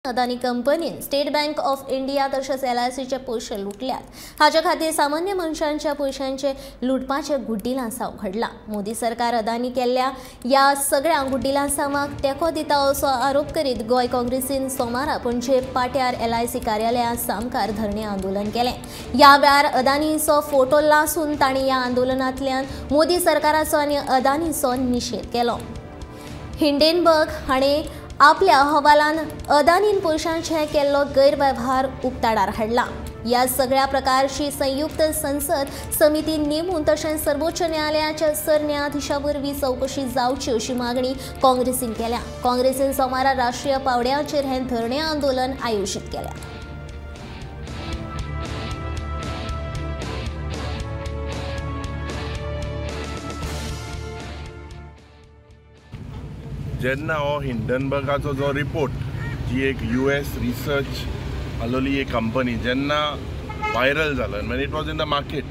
अदानी कंपनीन state bank of India तशेंच एलआयसीचे पयशे लुटल्यात. हाचे खातीर सामान्य मनशांच्या पयशांचे लुटपाचे गुड्डिलांसांव घडला. मोदी सरकार अदानी केल्ल्या ह्या सगळ्या गुड्डिलांसांवाक तेंको दिता असो आरोप करीत गोंय काँग्रेसीन सोमारा पणजे पाट्यार एलआयसी कार्यालया सामकार धरणे आंदोलन केलें. ह्या वेळार अदानीचो फोटो लासून तांणी ह्या आंदोलनांतल्यान मोदी सरकाराचो आनी अदानीचो निशेध केलो. हिंडेनबर्ग हाणें आपल्या अहवालान अदानीन पयशांचे केल्लो गैरवेव्हार उक्ताडार हाडला. ह्या सगळ्या प्रकारची संयुक्त संसद समिती नेमून तशेंच सर्वोच्च न्यायालयाच्या सरन्यायाधीशा वरवीं चवकशी जावची अशी मागणी काँग्रेसीन केल्या. काँग्रेसीन सोमारा राष्ट्रीय पावंड्याचेर हें धरणे आंदोलन आयोजीत केलें. जेन्ना हो हिंडनबर्गाचो जो रिपोर्ट जी एक US research आलोली एक कंपनी जेन्ना वायरल जालो when it was in the market,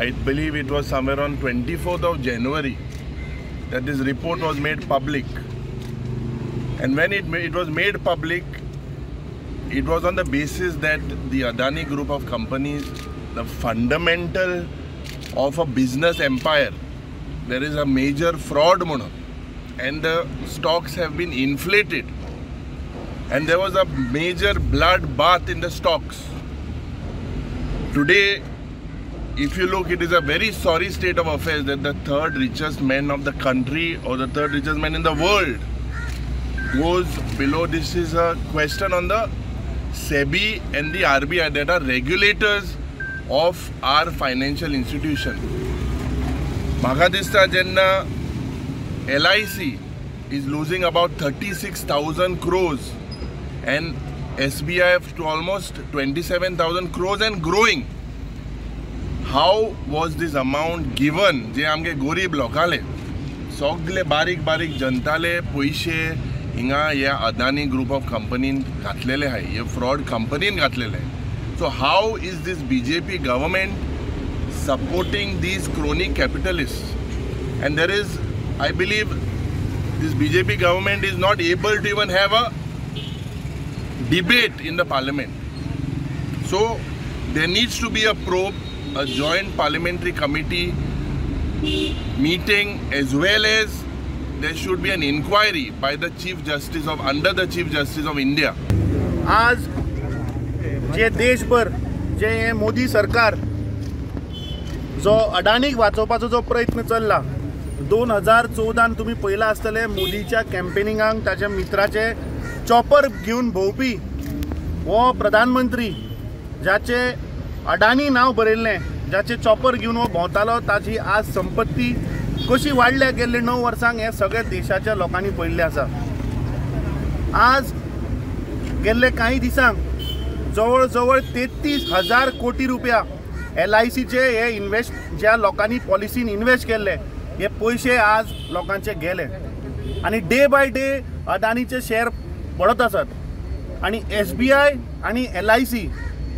I believe it was somewhere on 24th of January that this report was made public. And when it was made public, it was on the basis that the Adani group of companies, the fundamental of a business empire, there is a major fraud म्हणून, and the stocks have been inflated, and there was a major bloodbath in the stocks. Today, if you look, it is a very sorry state of affairs that the third richest man of the country or the third richest man in the world goes below. This is a question on the SEBI and the RBI that are regulators of our financial institution. Mhaka dista jenna LIC is losing about 36,000 crores and SBI to almost 27,000 crores and growing. How was this amount given? जे आमके गरीब लोकांले सगळे बारीक बारीक जनताले पयशे हिंगा ह्या Adani group of कंपनीन घातलेले आहाय, हे फ्रॉड कंपनीन घातलेले आहाय. So how is this BJP government supporting these crony capitalist? And there is, I believe this BJP government is not able to even have a debate in the parliament. So there needs to be a probe, a joint parliamentary committee meeting, as well as there should be an inquiry by the Chief Justice of, under the Chief Justice of India. आज जे देशभर जे मोदी सरकार जो अडानीक वाचोवपाचो जो प्रयत्न चल्ला, 2014 तुमी पळयलां आसतलें मोदीच्या कॅम्पेनिंगाक ताच्या मित्राचे चॉपर घेवन भोंवपी हो प्रधानमंत्री जाचे अडानी नांव बरयल्लें, जाचे चॉपर घेवन हो भोंवतालो, ताची आज संपत्ती कशी वाडल्या गेल्ले 9 वर्सांक हें सगळें देशाच्या लोकांनी पळयल्लें आसा. आज गेल्ले कांय दिसांक जवळ जवळ 33,000 कोटी रुपया LICचे हे इन्वेस्ट ज्या लोकांनी पॉलिसीन इन्वेस्ट केल्ले हे पयशे आज लोकांचे गेले आनी डे बाय डे अदानीचे शेअर पडत आसात. आनी SBI आनी LIC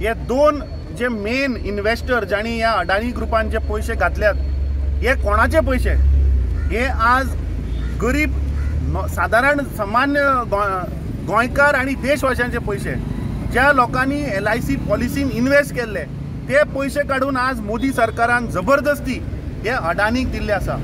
हे दोन जे मेन इन्वेस्टर जांणी ह्या अडानी ग्रुपान जे पयशे घातल्यात, हे कोणाचे पयशे? हे आज गरीब सादारण सामान्य गोंयकार आनी देशवाशांचे पयशे. ज्या लोकांनी LIC पॉलिसीन इन्वेस्ट केल्ले ते पयशे काडून आज मोदी सरकारान जबरदस्ती हे अडानीक दिल्ले आसा.